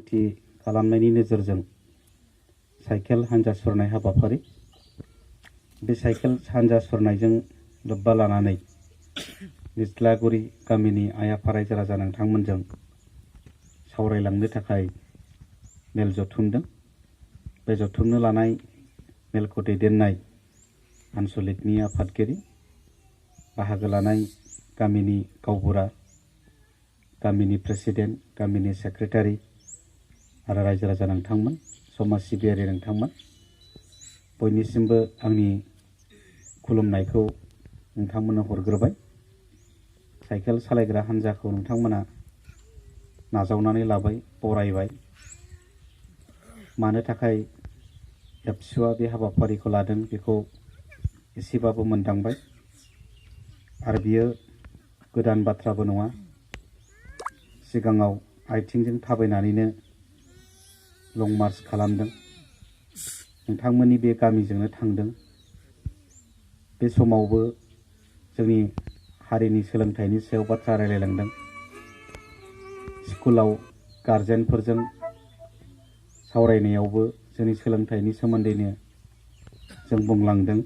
सांग्रांथि खालामनायनि नोजोरजों साइकेल हान्जा सुरनाय हाबाफारि बे साइकेल हान्जा सुरनायजों लोब्बा लानानै निज्लागुरि गामिनि आइ आफा रायजो राजा नोंथांमोनजों सावरायलांनो थाखाय मेल जथुमदों। बे जथुमनो लानाय मेलखौ दैदेननाय आनसलिकनि आफादगिरि, बाहागो लानाय गामिनि गावबुरा, गामिनि प्रेसिडेन्ट, गामिनि सेक्रेटारि आरो रायजो राजा नोंथांमोन, समाज सिबियारि नोंथांमोन, बयनिसिमबो आंनि खुलुमनायखौ नोंथांमोननो हरग्रोबाय। साइकेल सालायग्रा हान्जाखौ नोंथांमोना नाजावनानै लाबाय, बरायबाय। मानो थाखाय एबसुआ बे हाबाफारिखौ लादों बेखौ एसेबाबो मोनदांबाय आरो बियो गोदान बाथ्राबो नङा। सिगाङाव आथिंजों थाबायनानैनो लं मार्च खालामदों, नोंथांमोननि बे गामिजोंनो थांदों। बे समावबो जोंनि हारिनि सोलोंथाइनि सायाव बाथ्रा रायलायलांदों। स्कुलाव गारजेनफोरजों सावरायनायावबो जोंनि सोलोंथाइनि सोमोन्दैनो जों बुंलांदों।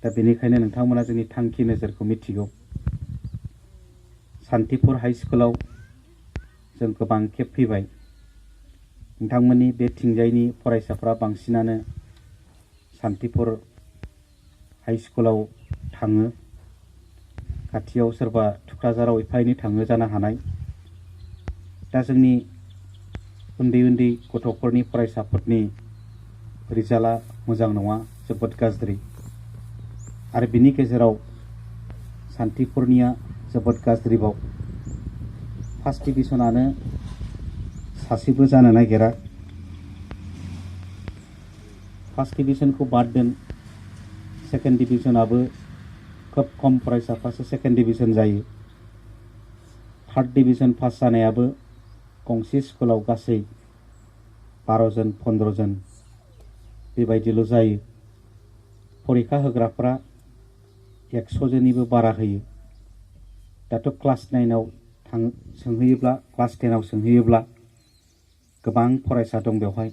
दा बेनिखायनो नोंथांमोना जोंनि थांखि नोजोरखौ मिथिगौ। शान्तिपुर हाई स्कुलाव जों गोबां खेब फैबाय। नोंथांमोननि बे थिंजायनि फरायसाफ्रा बांसिनानो शान्तिपुर हाई स्कुलाव थाङो। खाथियाव सोरबा थुक्राझाराव एफा एनै थाङो जानो हानाय। दा जोंनि उन्दै उन्दै गथ'फोरनि फरायसाफोरनि रिजाल्टआ मोजां नङा, जोबोद गाज्रि। आरो बिनि गेजेराव शान्तिपुरनिया जोबोद गाज्रिबाव। फार्स्ट डिभिजनानो सासेबो जानो नागिरा। फार्स्ट डिभिजनखौ बाद दोन, सेकेन्ड डिभिजनाबो खोब खम फरायसाफ्रासो सेकेन्ड डिभिजन जायो। थार्ड डिभिजन पास जानायाबो गंसे स्कुलाव गासै 12 जन 15 जन बेबायदिल' जायो। फरिखा होग्राफ्रा 100 जननिबो बारा होयो। दाथ' क्लास 9आव सोंहैयोब्ला, क्लास 10आव सोंहैयोब्ला गोबां फरायसा दं बेवहाय।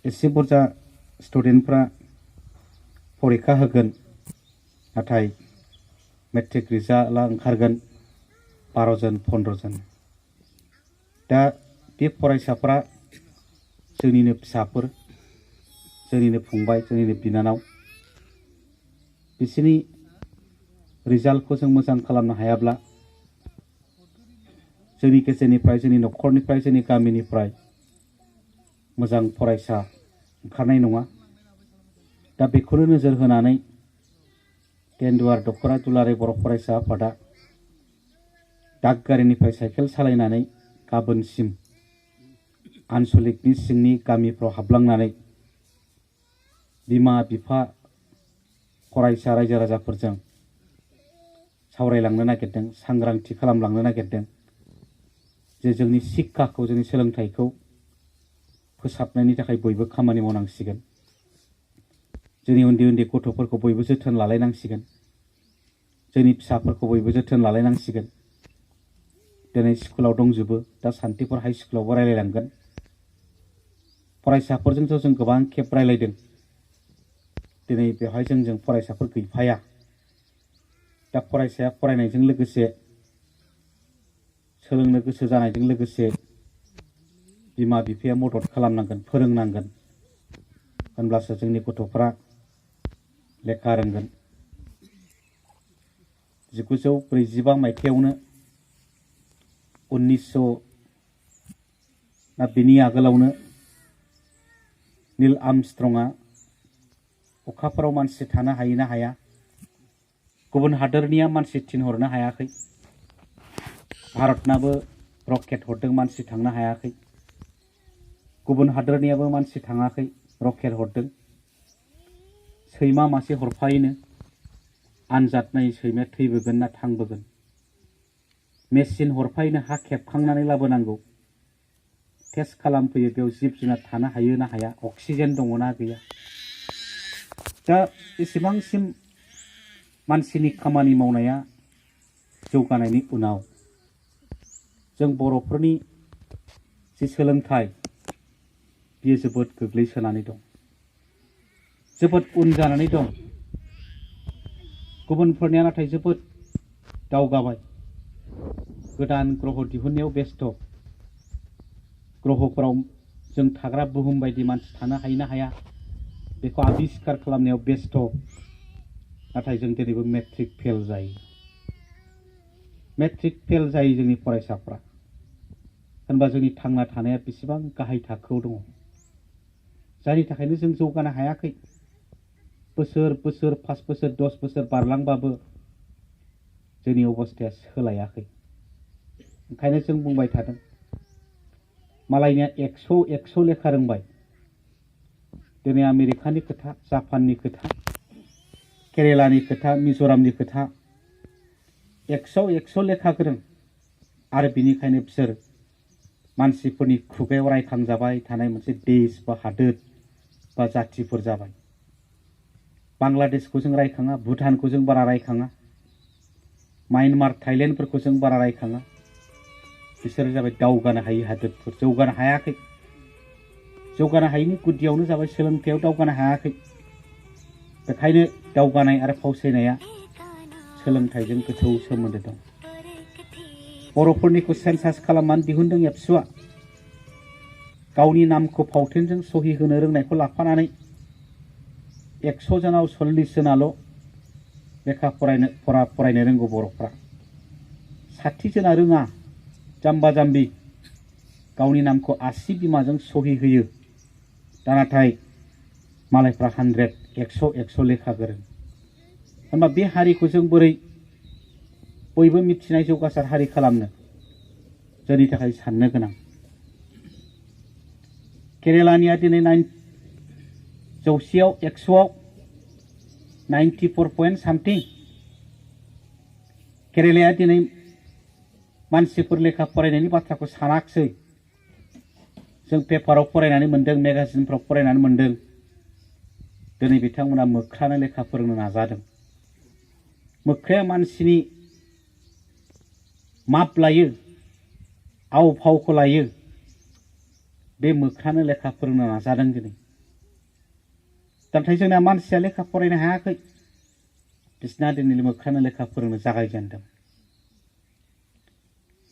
एसे बुरजा स्टुडेन्टफ्रा फरिखा होगोन, नाथाय मेट्रिक रिजाल्टआ ओंखारगोन 12 जन 15 जन। दा बे फरायसाफ्रा जोंनिनो फिसाफोर, जोंनिनो फंबाय, जोंनिनो बिनानाव। बिसोरनि रिजाल्टखौ जों मोजां खालामनो हायाब्ला जोंनि गेजेरनिफ्राय, जोंनि न'खरनिफ्राय, जोंनि गामिनिफ्राय मोजां फरायसा ओंखारनाय नङा। दा बेखौनो नोजोर होनानै केन्दुवार दख'रा दुलाराय बर' फरायसा आफादा दागगारिनिफ्राय साइकेल सालायनानै गाबोनसिम आनसलिकनि सिंनि गामिफ्राव हाबलांनानै बिमा बिफा, फरायसा रायजो राजाफोरजों सावरायलांनो नागिरदों, सांग्रांथि खालामलांनो नागिरदों जे जोंनि शिक्षाखौ, जोंनि सोलोंथाइखौ फोसाबनायनि थाखाय बयबो खामानि मावनांसिगोन। जोंनि उन्दै उन्दै गथ'फोरखौ बयबो जोथोन लालायनांसिगोन। जोंनि फिसाफोरखौ बयबो जोथोन लालायनांसिगोन। दिनै स्कुलाव दंजोबो, दा शान्तिपुर हाई स्कुलावबो रायलायलांगोन। फरायसाफोरजोंथ' जों गोबां खेब रायलायदों। दिनै बेवहाय जोंजों फरायसाफोर गैफाया। दा फरायसाया फरायनायजों लोगोसे, सोलोंनो गोसो जानायजों लोगोसे बिमा बिफाया मदद खालामनांगोन, फोरोंनांगोन। होनब्लासो जोंनि गथ'फ्रा लेखा रोंगोन। 1945 मायथाइयावनो 1900 ना बिनि आगोलावनो नील आर्मस्ट्रंआ अखाफोराव मानसि थानो हायो ना हाया, गुबुन हादोरनिया मानसि थिनहरनो हायाखै। भारतनाबो रकेट हरदों, मानसि थांनो हायाखै। गुबुन हादोरनियाबो मानसि थाङाखै, रकेट हरदों। सैमा मासे हरफायोनो आनजाद नायै सैमाया थैबोगोन ना थांबोगोन। मेसिन हरफायोनो हा खेबखांनानै लाबोनांगौ, टेस्ट खालामफैयो बेयाव जिब जुनार थानो हायो ना हाया, अक्सिजेन दङ ना गैया। दा एसेबांसिम मानसिनि खामानि मावनाया जौगानायनि उनाव जों बर'फोरनि जि सोलोंथाइ बियो जोबोद गोग्लैसोनानै दं, जोबोद उन जानानै दं। गुबुनफोरनिया नाथाय जोबोद दावगाबाय, गोदान ग्रह दिहुननायाव बेस्थ'। ग्रहफोराव जों थाग्रा बुहुम बायदि मानसि थानो हायो ना हाया बेखौ आबिष्कार खालामनायाव बेस्थ'। नाथाय जों दिनैबो मेट्रिक फेल जायो, मेट्रिक फेल जायो जोंनि फरायसाफ्रा। होनबा जोंनि थांना थानाया बेसेबां गाहाय थाखोआव दङ, जायनि थाखायनो जों जौगानो हायाखै। बोसोर बोसोर 5 बोसोर 10 बोसोर बारलांबाबो जोंनि अबस्थाया सोलायाखै। ओंखायनो जों बुंबाय थादों, मालायनिया 100 लेखा रोंबाय, दिनै आमेरिकानि खोथा, जापाननि खोथा, केरेलानि खोथा, मिज'रामनि खोथा, 100 लेखा गोरों। आरो बिनिखायनो बिसोर मानसिफोरनि खुगायाव रायखांजाबाय थानाय मोनसे देश बा हादोर बा जाथिफोर जाबाय। बांलादेशखौ जों रायखाङा, भुटानखौ जों बारा रायखाङा, म्यानमार थाइलेण्डफोरखौ जों बारा रायखाङा। बिसोरो जाबाय दावगानो हायि हादोरफोर, जौगानो हायाखै। जौगानो हायिनि गुदियावनो जाबाय सोलोंथायाव दावगानो हायाखै। बेखायनो दावगानाय आरो फावसायनाया सोलोंथाइजों गोथौ सोमोन्दो दं। बर'फोरनिखौ सेन्सास खालामनानै दिहुनदों एबसुआ। गावनि नामखौ फावथेनजों सहि होनो रोंनायखौ लाफानानै 100 जनाव 40 जनाल' लेखा फरायनो रोंगौ बर'फ्रा। 60 जना रोङा, जाम्बा जाम्बि, गावनि नामखौ आसि बिमाजों सहि होयो। दा नाथाय मालायफ्रा 100 लेखा गोरों। होनबा बे हारिखौ जों बोरै बयबो मिथिनाय जौगासार हारि खालामनो? जोंनि थाखाय साननो गोनां। केरेलानिया दिनै 100आव 94 पइन्ट सामथिं। केरेलाया दिनै मानसिफोर लेखा फरायनायनि बाथ्राखौ सानाखिसै। जों पेपाराव फरायनानै मोनदों, मेगाजिनफ्राव फरायनानै मोनदों। दिनै बिथांमोना मोख्रानो लेखा फोरोंनो नाजादों। मोख्राया मानसिनि माप लायो, आव फावखौ लायो। बे मोख्रानो लेखा फोरोंनो नाजादों दिनै। नाथाय जोंना मानसिया लेखा फरायनो हायाखै, बिसिना दिनै मोख्रानो लेखा फोरोंनो जागायजेनदों।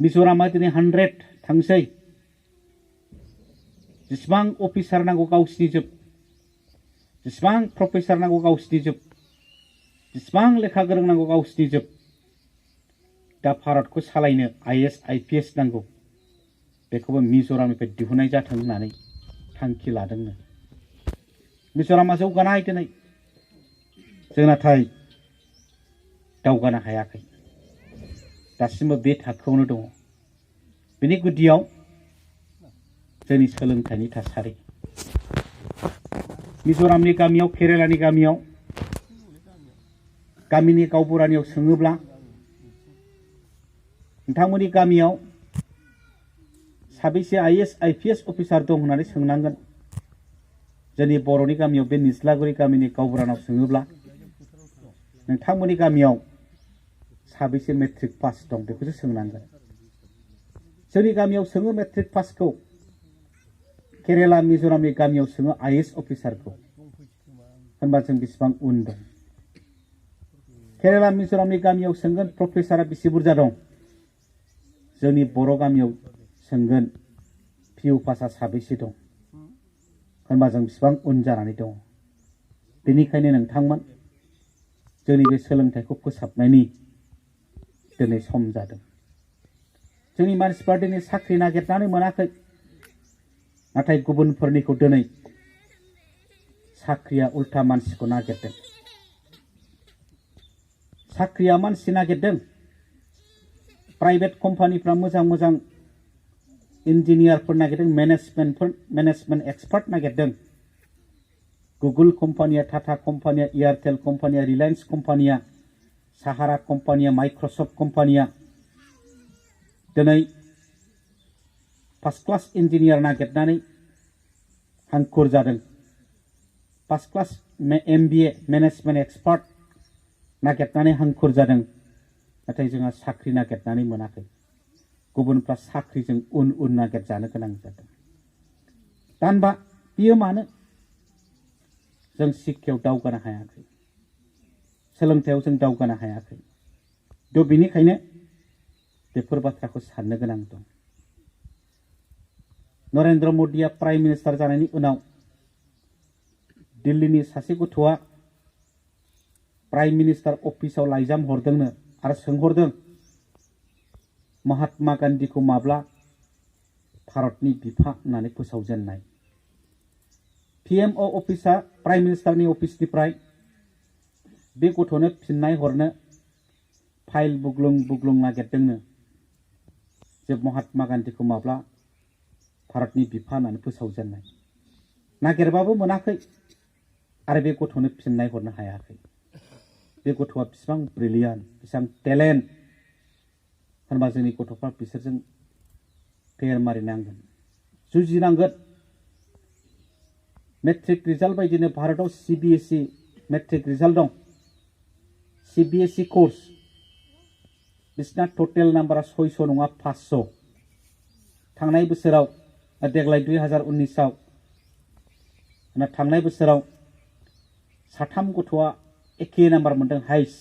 मिज'रामा दिनै 100 थांसै। जेसेबां अफिसार नांगौ गावसिनि जोब, जेसेबां प्रफेसार नांगौ गावसिनि जोब, जेसेबां लेखा गोरों नांगौ गावसिनि जोब। दा भारतखौ सालायनो IAS IPS नांगौ, बेखौबो मिज'रामनिफ्राय दिहुननाय जाथों होननानै थांखि लादोंनो। मिज'रामा जौगानाय दिनै, जों नाथाय दावगानो हायाखै, दासिमबो बे थाखोआवनो दङ। बेनि गुदियाव जोंनि सोलोंथाइनि थासारि। मिज'रामनि गामियाव, केरेलानि गामियाव, गामिनि गावबुरानियाव सोङोब्ला नोंथांमोननि गामियाव साबैसे IAS IPS अफिसार दं होननानै सोंनांगोन। जोंनि बर'नि गामियाव बे निज्लागुरि गामिनि गावबुरानाव सोङोब्ला नोंथांमोननि गामियाव साबैसे मेट्रिक पास दं बेखौसो सोंनांगोन। जोंनि गामियाव सोङो मेट्रिक पासखौ, केरेला मिज'रामनि गामियाव सोङो IAS अफिसारखौ। होनबा जों बेसेबां उन दं। केरेला मिज'रामनि गामियाव सोंगोन प्रफेसारा बेसे बुरजा दं, जोंनि बर' गामियाव सोंगोन PU पासआ साबैसे दं। होनबा जों बेसेबां उन जानानै दङ। बेनिखायनो नोंथांमोन, जोंनि बे सोलोंथाइखौ फोसाबनायनि दिनै सम जादों। जोंनि मानसिफ्रा दिनै साख्रि नागिरनानै मोनाखै, नाथाय गुबुनफोरनिखौ दिनै साख्रिया उल्था मानसिखौ नागिरदों। साख्रिया मानसि नागिरदों। प्राइभेट कम्पानिफ्रा मोजां मोजां इन्जिनियारफोर नागिरदों, मेनेजमेन्ट एक्सपार्ट नागिरदों। गुगल कम्पानिया, टाटा कम्पानिया, एयारटेल कम्पानिया, रिलायन्स कम्पानिया, साहारा कम्पानिया, माइक्रसफ्ट कम्पानिया दिनै फार्स्ट क्लास इन्जिनियार नागिरनानै हांखुर जादों। First class MBA management expert नागिरनानै हांखुर जादों। नाथाय जोंहा साख्रि नागिरनानै मोनाखै। गुबुनफ्रा साख्रिजों उन उन नागिरजानो गोनां जादों। दानबा बियो मानो जों शिक्षायाव दावगानो हायाखै, सोलोंथायाव जों दावगानो हायाखै। थ' बेनिखायनो बेफोर बाथ्राखौ साननो गोनां दं। नरेन्द्र मदिया प्राइम मिनिस्टार जानायनि उनाव दिल्लीनि सासे गथ'आ प्राइम मिनिस्टार अफिसाव लाइजाम हरदोंनो आरो सोंहरदों महात्मा गान्धीखौ माब्ला भारतनि बिफा होननानै फोसावजेननाय। PMO अफिसा प्राइम मिनिस्टारनि अफिसनिफ्राय बे गथ'नो फिननाय हरनो फाइल बुग्लुं बुग्लुं नागिरदोंनो जे महात्मा गान्धीखौ माब्ला भारतनि बिफा होननानै फोसावजेननाय। नागिरबाबो मोनाखै आरो बे गथ'नो फिननाय हरनो हायाखै। बे गथ'आ बेसेबां ब्रिलियान्ट, बेसेबां टेलेन्ट होनबा जोंनि गथ'फ्रा बिसोरजों फेर मारिनांगोन, जुजिनांगोन। मेट्रिक रिजाल्ट बायदिनो भारताव CBSE मेट्रिक रिजाल्ट दं। CBSE कोर्स बिसिना टटेल नाम्बारा 600 नङा 500। थांनाय बोसोराव देग्लाय 2019आव थांनाय बोसोराव 3 गथ'आ एखे नाम्बार मोनदों हाइस्ट।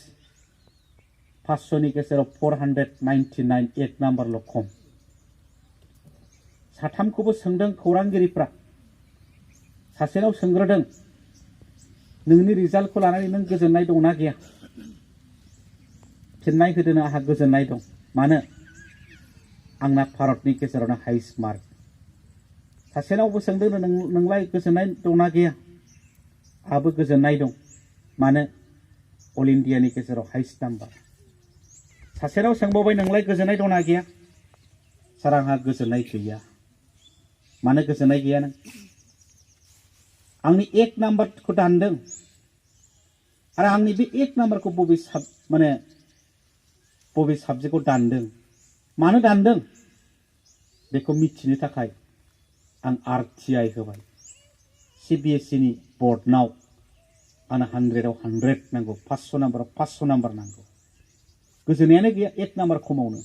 500नि गेजेराव 499 एक नाम्बारल' खम। 3खौबो सोंदों खौरांगिरिफ्रा। सासेनाव सोंग्रोदों नोंनि रिजाल्टखौ लानानै नों गोजोननाय दंना गैया? फिननाय होदों आंहा गोजोननाय दं। मानो? आंना भारतनि गेजेरावनो हाइस्ट मार्क। सासेनावबो सोंदों नोंलाय गोजोननाय दंना गैया? आंहाबो गोजोननाय दं। मानो? अल इन्डियानि गेजेराव हाइस्ट नाम्बार। सासेनाव सोंबावबाय नोंलाय गोजोननाय दंना गैया? सार आंहा गोजोननाय गैया। मानो गोजोननाय गैया नों? आंनि 1 नाम्बारखौ दानदों आरो आंनि बे 1 नाम्बारखौ बबे साबजेक्टखौ दानदों? मानो दानदों? बेखौ मिथिनो थाखाय आं RTI होबाय। CBSE नि बर्डनाव आंनो 100आव 100 नांगौ, 500 नाम्बाराव 500 नाम्बार नांगौ। गोजोननायानो गैया 1 नाम्बार खमावनो।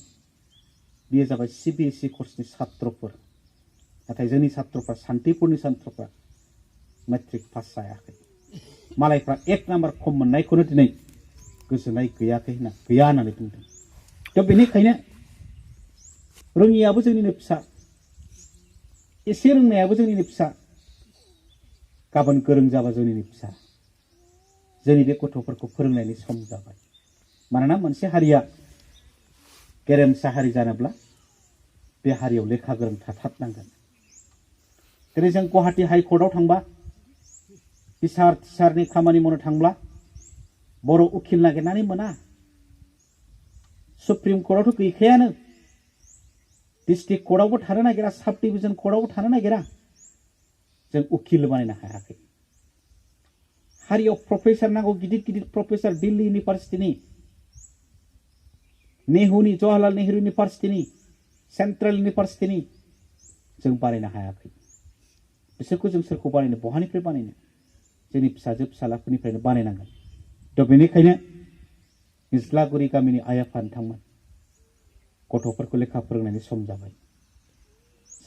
बेयो जाबाय CBSE कर्सनि छात्रफोर। नाथाय जोंनि छात्रफ्रा, शान्तिपुरनि छात्रफ्रा मेट्रिक पास जायाखै। मालायफ्रा 1 नाम्बार खम मोननायखौनो दिनै गोजोननाय गैया होननानै बुंदों। दा बेनिखायनो रोङियाबो जोंनिनो फिसा, एसे रोंनायाबो जोंनिनो फिसा, गाबोन गोरों जाबा जोंनिनो फिसा। जोंनि बे गथ'फोरखौ फोरोंनायनि सम जाबाय। मानोना मोनसे हारिया गेरेमसा हारि जानोब्ला बे हारियाव लेखा गोरों थाथारनांगोन। दिनै जों गुवाहाटी हाइकर्टआव थांबा, बिसार टिचारनि खामानि मावनो थांब्ला बर' उकिल नागिरनानै मोना। सुप्रिम कर्टआवथ' गैखायानो। डिस्ट्रिक्ट कर्टआवबो थानो नागिरा, साब डिभिजन कर्टआवबो थानो नागिरा। जों उकिल बानायनो हायाखै। हारियाव प्रफेसार नांगौ, गिदिर गिदिर प्रफेसार। दिल्ली इउनिभार्सिटिनि, नेहुनि, जवाहरलाल नेहरू इउनिभार्सिटिनि, सेन्ट्रेल इउनिभार्सिटिनि जों बानायनो हायाखै। बिसोरखौ जों सोरखौ बानायनो, बहानिफ्राय बानायनो? जोंनि फिसाजो फिसालाफोरनिफ्रायनो बानायनांगोन। थ' बेनिखायनो निज्लागुरि गामिनि आइ आफा नोंथांमोन, गथ'फोरखौ लेखा फोरोंनायनि सम जाबाय।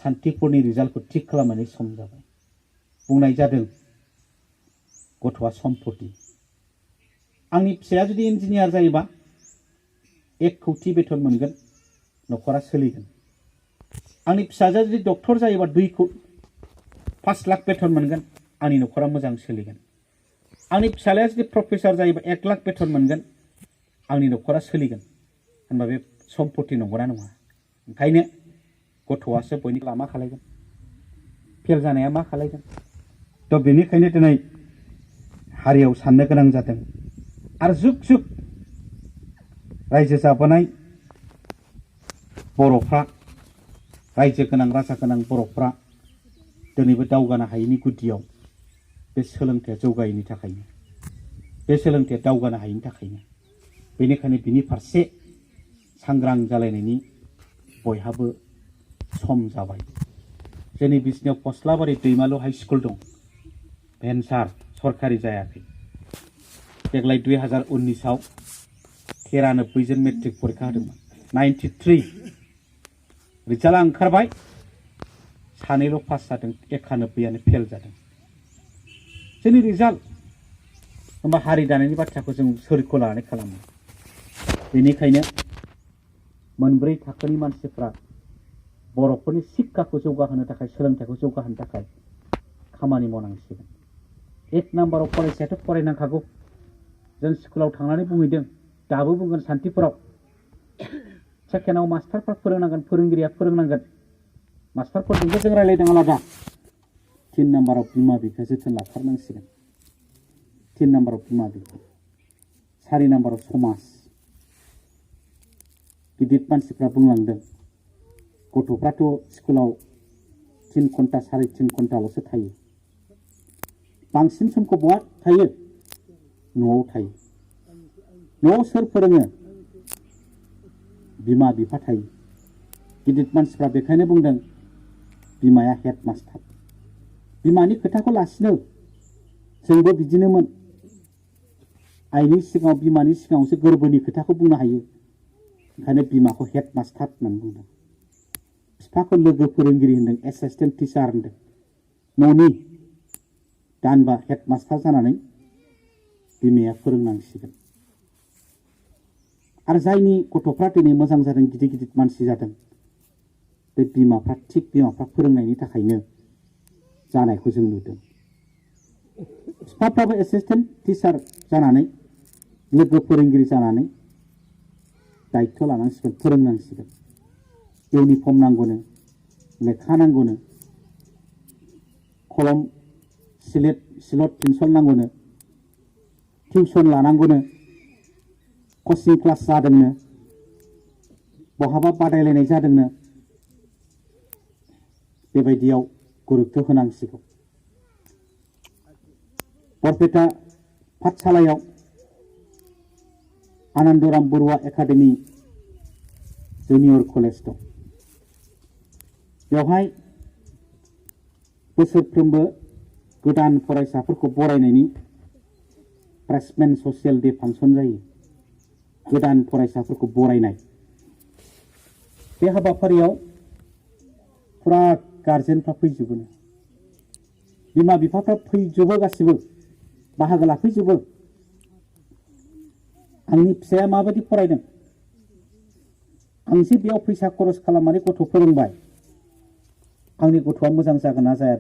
शान्तिपुरनि रिजाल्टखौ थिग खालामनायनि सम जाबाय। बुंनाय जादों गथ'आ सम्पति। आंनि फिसाया जुदि इन्जिनियार जायोबा 1 कौटि बेथन मोनगोन, न'खरा सोलिगोन। आंनि फिसाजोआ जुदि डक्टर जायोबा 5 लाख बेथन मोनगोन, आंनि न'खरा मोजां सोलिगोन। आंनि फिसालाया जुदि प्रफेसार जायोबा 1 लाख बेथन मोनगोन, आंनि न'खरा सोलिगोन। होनबा बे सम्पति नंगौना नङा? ओंखायनो गथ'आसो बयनिबो मा खालायगोन? फेल जानाया मा खालायगोन? थ' बेनिखायनो दिनै हारियाव साननो गोनां जादों। आरो जुग जुग रायजो जाबोनाय बर'फ्रा, रायजो गोनां राजा गोनां बर'फ्रा दिनैबो दावगानो हायैनि गुदियाव बे सोलोंथाइया जौगायैनि थाखायनो, बे सोलोंथाइया दावगानो हायैनि थाखायनो। बेनिखायनो बिनि फारसे सांग्रां जालायनायनि बयहाबो सम जाबाय। जोंनि बिजनियाव फस्लाबारि दैमालु हाइ स्कुल दं, भेन्सार, सरकारि जायाखै। देग्लाय 2019आव 93 जन मेट्रिक परिखा होदोंमोन। 93 रिजाल्टआ ओंखारबाय सानैल' पास जादों 91आनो फेल जादों। जोंनि रिजाल्ट होमबा हारि दानायनि बाथ्राखौ जों सोरखौ लानानै खालामो? बेनिखायनो मोनब्रै थाखोनि मानसिफ्रा बर'फोरनि शिक्षाखौ जौगाहोनो थाखाय सोलोंथाइखौ जौगाहोनो थाखाय खामानि मावनांसिगोन। 1 नाम्बाराव फरायसायाथ' फरायनांखागौ। जों स्कुलाव थांनानै बुंहैदों, दाबो बुंगोन शान्तिपुराव। सेकेन्डआव मास्टारफ्रा फोरोंनांगोन, फोरोंगिरिया फोरोंनांगोन। मास्टारफोरजोंबो जों रायलायदों आलादा। 3 नाम्बाराव बिमा बिफाया जोथोन लाथारनांसिगोन। 3 नाम्बाराव बिमा बिफा। 4 नाम्बाराव समाज। गिदिर मानसिफ्रा बुंलांदों गथ'फ्राथ' स्कुलाव 3 घन्टा 3.5 घन्टाल'सो थायो। बांसिन समखौ बहा थायो? न'आव थायो। न'आव सोर फोरोङो? बिमा बिफा थायो। गिदिर मानसिफ्रा बेखायनो बुंदों बिमाया हेड मास्टार। बिमानि खोथाखौ लासिनो जोंबो बिदिनोमोन। आइनि सिगाङाव बिमानि सिगाङावसो गोरबोनि खोथाखौ बुंनो हायो। ओंखायनो बिमाखौ हेड मास्टार होननानै बुंदों। बिफाखौ लोगो फोरोंगिरि होनदों, एसिस्टेन्ट टिचार होनदों। न'नि दानबा हेड मास्टार जानानै बिमाया फोरोंनांसिगोन। आरो जायनि गथ'फ्रा दिनै मोजां जादों, गिदिर गिदिर मानसि जादों, बे बिमाफ्रा थिग बिमाफ्रा फोरोंनायनि थाखायनो जानायखौ जों नुदों। बिफाफ्राबो एसिस्टेन्ट टिचार जानानै लोगो फोरोंगिरि जानानै दायित्व लानांसिगोन, फोरोंनांसिगोन। इउनिफर्म नांगौनो, लेखा नांगौनो, कलम सिलट पेन्सिल नांगौनो, टिउसन लानांगौनो, कचिं क्लास जादोंनो, बहाबा बादायलायनाय जादोंनो, बेबायदियाव गुरुत्व होनांसिगौ। बरपेटा पाठसालायाव Anandaram Barua academy junior college दं। बेवहाय बोसोरफ्रोमबो गोदान फरायसाफोरखौ बरायनायनि फ्रेशमेन ससियेल डे फांसन जायो। गोदान फरायसाफोरखौ बरायनाय बे हाबाफारियाव फुरा गार्जेनफ्रा फैजोबो, बिमा बिफाफ्रा फैजोबो, गासिबो बाहागो लाफैजोबो। आंनि फिसाया माबायदि फरायदों, आं जे बेयाव फैसा खरस खालामनानै गथ' फोरोंबाय, आंनि गथ'आ मोजां जागोन ना जाया?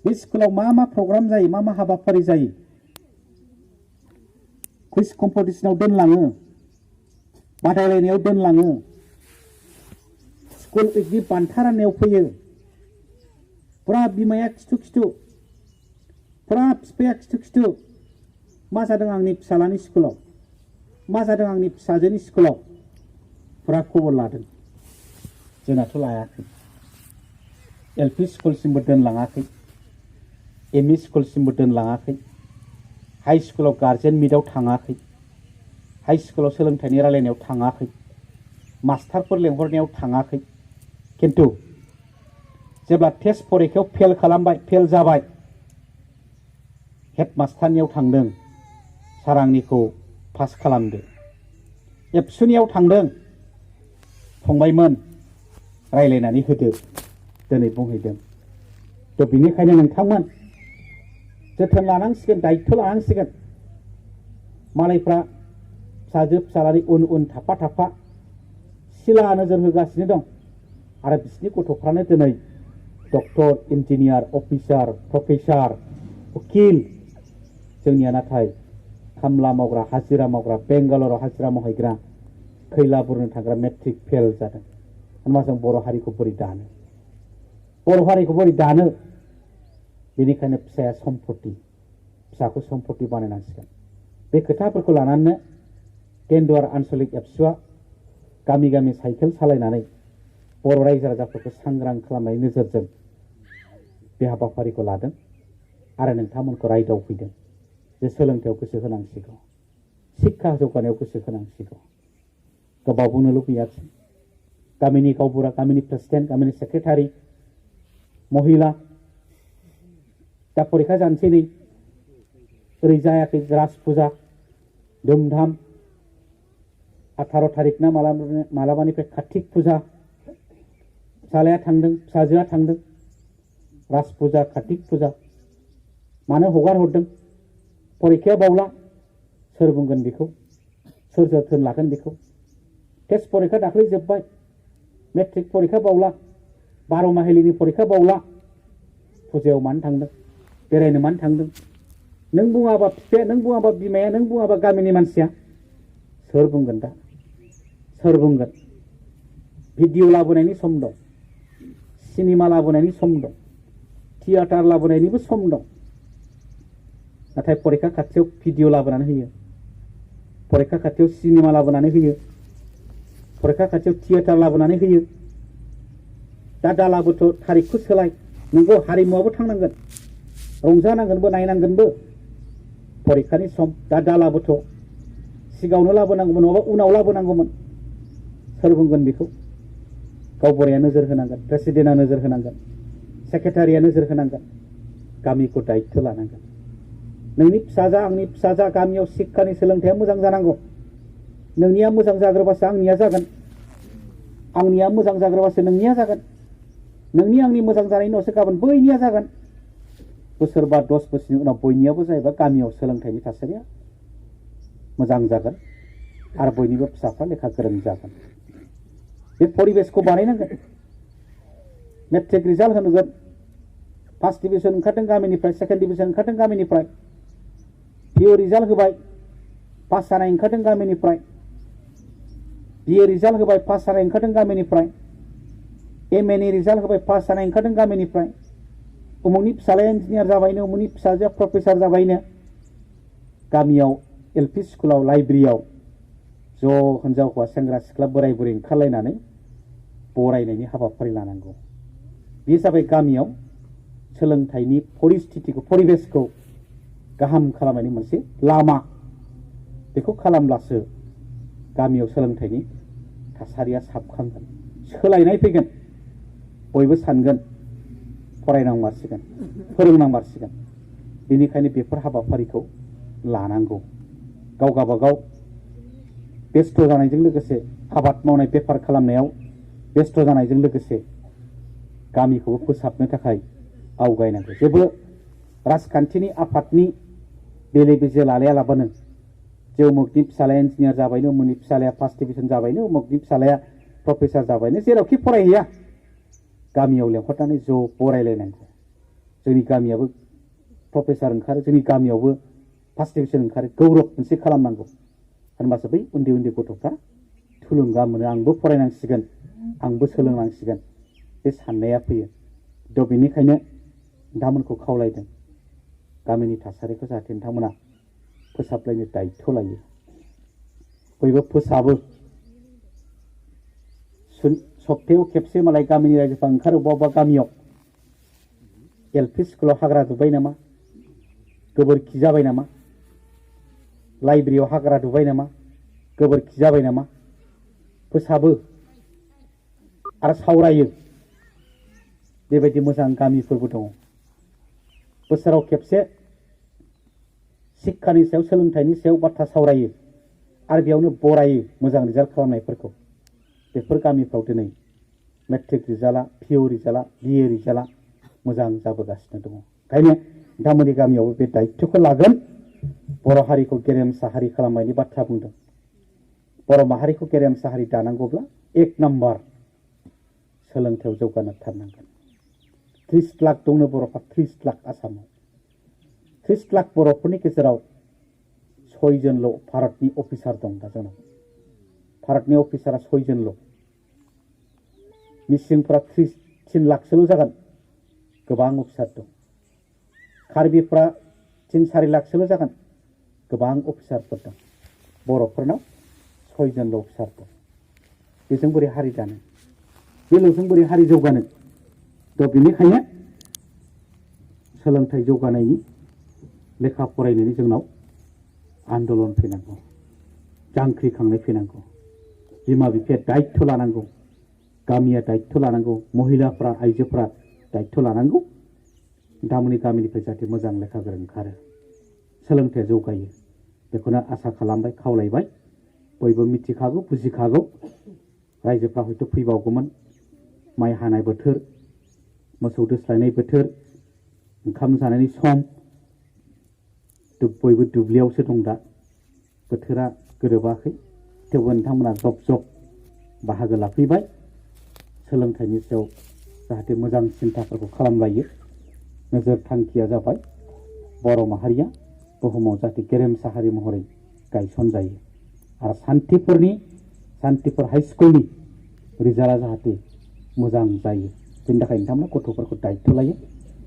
बे स्कुलाव मा प्रग्राम जायो, मा हाबाफारि जायो? कुइज कम्पिटिसनाव दोनलाङो, बादायलायनायाव दोनलाङो, स्कुल उइकनि बान्था राननायाव फैयो। फुरा बिमाया खिथु फुरा बिफाया खिथु मा जादों आंनि फिसालानि स्कुलाव, मा जादों आंनि फिसाजोनि स्कुलाव, फुरा खबर लादों। जोंनाथ' लायाखै। एलपि स्कुलसिमबो दोनलाङाखै, एमइ स्कुलसिमबो दोनलाङाखै, हाइ स्कुलाव गार्जेन मिटआव थाङाखै, हाइ स्कुलाव सोलोंथाइनि रायलायनायाव थाङाखै, मास्टारफोर लेंहरनायाव थाङाखै। खिन्थु जेब्ला टेस्ट परिखायाव फेल खालामबाय, फेल जाबाय, हेड मास्टारनियाव थांदों, सार आंनिखौ पास खालामदो। एबसुनियाव थांदों, फंबायमोन रायलायनानै होदो, दिनै बुंहैदों। थ' बिनिखायनो नोंथांमोन जोथोन लानांसिगोन, दायित्व लानांसिगोन। मालायफ्रा फिसाजो फिसालानि उन थाफा सिला नोजोर होगासिनो दं। आरो बिसिनि गथ'फ्रानो दिनै डक्टर, इन्जिनियार, अफिसार, प्रफेसार, उकिल। जोंनिया नाथाय खामला मावग्रा, हाजिरा मावग्रा, बेंगालराव हाजिरा मावहैग्रा, खैला बुरनो थांग्रा मेट्रिक फेल जादों। होनबा जों बर' हारिखौ बोरै दानो? बर' हारिखौ बोरै दानो? बेनिखायनो फिसाया सम्पति, फिसाखौ सम्पति बानायनांसिगोन। बे खोथाफोरखौ लानानैनो केन्दुवार आन्सलिक एबसुआ गामि गामि साइकेल सालायनानै बर' रायजो राजाफोरखौ सांग्रां खालामनायनि नोजोरजों बे हाबाफारिखौ लादों आरो नोंथांमोनखौ रायदावफैदों जे सोलोंथायाव गोसो होनांसिगौ, शिक्षा जौगानायाव गोसो होनांसिगौ। गोबाव बुंनो लुबैयाखै। गामिनि गावबुरा, गामिनि प्रेसिडेन्ट, गामिनि सेक्रेटारि, महिला दा परिखा जानोसै नै, ओरै जायाखै राज फुजा धुमधाम 18 थारिख ना मालाबानिफ्राय कार्तिक फुजा फिसालाया थांदों फिसाजोआ थांदों राज फुजा कार्तिक फुजा मानो हगार हरदों परिखाया बावला सोर बुंगोन बेखौ सोर जोथोन लागोन बेखौ टेस्ट परिखा दाख्लै जोब्बाय मेट्रिक परिखा बावला 12 माहिलिनि परिखा बावला फुजायाव मानो थांदों बेरायनो मानो थांदों नों बुङाबा फिफाया नों बुङाबा बिमाया नों बुङाबा गामिनि मानसिया सोर बुंगोन दा सोर बुंगोन भिडिअ लाबोनायनि सम दं सिनेमा लाबोनायनि सम दं थियेटार लाबोनायनिबो सम दं नाथाय परिखा खाथियाव भिडिअ लाबोनानै होयो परिखा खाथियाव सिनेमा लाबोनानै होयो परिखा खाथियाव थियेटार लाबोनानै होयो दा दालाबोथ' थारिखखौ सोलाय नोंगौ हारिमुआबो थांनांगोन रंजानांगोनबो नायनांगोनबो परिखानि सम दा दालाबोथ' सिगाङावनो लाबोनांगौमोन नङाबा उनाव लाबोनांगौमोन सोर बुंगोन बेखौ गावबुराया नोजोर होनांगोन प्रेसिडेन्टआ नोजोर होनांगोन सेक्रेटारिया नोजोर होनांगोन गामिखौ दायित्व लानांगोन नोंनि फिसाजा आंनि फिसाजा गामियाव शिक्षानि सोलोंथाइया मोजां जानांगौ नोंनिया मोजां जाग्रोबासो आंनिया जागोन आंनिया मोजां जाग्रोबासो नोंनिया जागोन नोंनि आंनि मोजां जानायनि उनावसो गाबोन बैनिया जागोन बोसोर बा 10 बोसोरनि उनाव बयनियाबो जायोबा गामियाव सोलोंथाइनि थासारिया मोजां जागोन आरो बयनिबो फिसाफ्रा लेखा गोरों जागोन बे परिबेसखौ बानायनांगोन मेट्रिक रिजाल्ट होनांगोन फार्स्ट डिभिजन ओंखारदों गामिनिफ्राय सेकेन्ड डिभिजन ओंखारदों गामिनिफ्राय पिअ रिजाल्ट होबाय पास जानाय ओंखारदों गामिनिफ्राय बिए रिजाल्ट होबाय पास जानाय ओंखारदों गामिनिफ्राय एमए नि रिजाल्ट होबाय पास जानाय ओंखारदों गामिनिफ्राय उमुकनि फिसालाया इन्जिनियार जाबायनो उमुकनि फिसाजोआ प्रफेसार जाबायनो गामियाव एलपि स्कुलाव लाइब्रेरियाव ज' हिनजाव हौवा सेंग्रा सिख्ला बोराय बुरै ओंखारलायनानै बरायनायनि हाबाफारि लानांगौ बे जाबाय गामियाव सोलोंथाइनि परिस्थितिखौ परिबेसखौ गाहाम खालामनायनि मोनसे लामा बेखौ खालामब्लासो गामियाव सोलोंथाइनि थासारिया साबखांगोन सोलायनाय फैगोन बयबो सानगोन फरायनांमारसिगोन फोरोंनांमारसिगोन बेनिखायनो बेफोर हाबाफारिखौ लानांगौ गाव गावबागाव बेस्थ' जानायजों लोगोसे आबाद मावनाय बेफार खालामनायाव बेस्थ' जानायजों लोगोसे गामिखौबो फोसाबनो थाखाय आवगायनांगौ जेबो राजखान्थिनि आफादनि बेले बेजे लालायालाबानो जे उमुकनि फिसालाया इन्जिनियार जाबायनो उमुकनि फिसालाया फार्स्ट डिभिजन जाबायनो उमुकनि फिसालाया प्रफेसार जाबायनो जेरावखि फरायहैया गामियाव लेंहरनानै ज' बरायलायनांगौ जोंनि गामियाबो प्रफेसार ओंखारो जोंनि गामियावबो फार्स्ट डिभिजन ओंखारो गौरब मोनसे खालामनांगौ होनबासो बै उन्दै उन्दै गथ'फ्रा थुलुंगा मोनो आंबो फरायनांसिगोन आंबो सोलोंनांसिगोन बे साननाया फैयो थ' बेनिखायनो नोंथांमोनखौ खावलायदों गामिनि थासारिखौ जाहाथे नोंथांमोना फोसाबलायनो दायित्व लायो बयबो फोसाबो सप्तायाव खेबसे मालाय गामिनि रायजोफ्रा ओंखारो बबेबा गामियाव एलपि स्कुलाव हाग्रा दुबाय नामा गोबोरखि जाबाय नामा लाइब्रेरियाव हाग्रा दुबाय नामा गोबोरखि जाबाय नामा फोसाबो आरो सावरायो बेबायदि मोजां गामिफोरबो दङ बोसोराव खेबसे शिक्षानि सायाव सोलोंथाइनि सायाव बाथ्रा सावरायो आरो बेयावनो बरायो मोजां रिजाल्ट खालामनायफोरखौ बेफोर गामिफ्राव दिनै मेट्रिक रिजाल्टआ पिअ रिजाल्टआ बिए रिजाल्टआ मोजां जाबोगासिनो दङ ओंखायनो नोंथांमोननि गामियावबो बे दायित्वखौ लागोन बर' हारिखौ गेरेमसा हारि खालामनायनि बाथ्रा बुंदों बर' माहारिखौ गेरेमसा हारि दानांगौब्ला 1 नाम्बार सोलोंथायाव जौगानो थारनांगोन 30 लाख दंनो बर'फ्रा 30 लाख आसामाव 30 लाख बर'फोरनि गेजेराव 6 जनल' भारतनि अफिसार दं दा जोंनाव भारतनि अफिसारा 6 जनल' मिसिंफ्रा 3 लाखसोल' जागोन गोबां अफिसार दं कार्बिफ्रा 3-4 लाखसोल' जागोन गोबां अफिसारफोर दं बर'फोरनाव 6 जनल' अफिसार दं बेजों बोरै हारि दानो बेल'जों बोरै हारि जौगानो थ' बेनिखायनो सोलोंथाइ जौगानायनि लेखा फरायनायनि जोंनाव आन्दलन फैनांगौ जांख्रिखांनाय फैनांगौ बिमा बिफाया दायित्व लानांगौ गामिया दायित्व लानांगौ महिलाफ्रा आइजोफ्रा दायित्व लानांगौ नोंथांमोननि गामिनिफ्राय जाहाथे मोजां लेखा गोरों ओंखारो सोलोंथाइया जौगायो बेखौनो आसा खालामबाय खावलायबाय बयबो मिथिखागौ बुजिखागौ रायजोफ्रा हयथ' फैबावगौमोन माइ हानाय बोथोर मोसौ दोस्लायनाय बोथोर ओंखाम जानायनि सम बयबो दुब्लियावसो दं दा बोथोरा गोरोबाखै थेवबो नोंथांमोना जब जब बाहागो लाफैबाय सोलोंथाइनि सायाव जाहाथे मोजां सिन्थाफोरखौ खालामलायो नोजोर थांखिया जाबाय बर' माहारिया बुहुमाव जाहाथे गेरेमसा हारि महरै गायसनजायो आरो शान्तिपुर हाई स्कुलनि रिजाल्टआ जाहाथे मोजां जायो बेनि थाखाय नोंथांमोना गथ'फोरखौ दायित्व लायो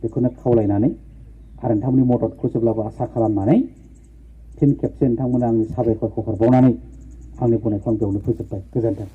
बेखौनो खावलायनानै आरो नोंथांमोननि मददखौ जेब्लाबो आसा खालामनानै फिन खेबसे नोंथांमोना आंनि साबायखरखौ हरबावनानै आंनि बुंनायखौ आं बेयावनो फोजोबबाय गोजोन्थों।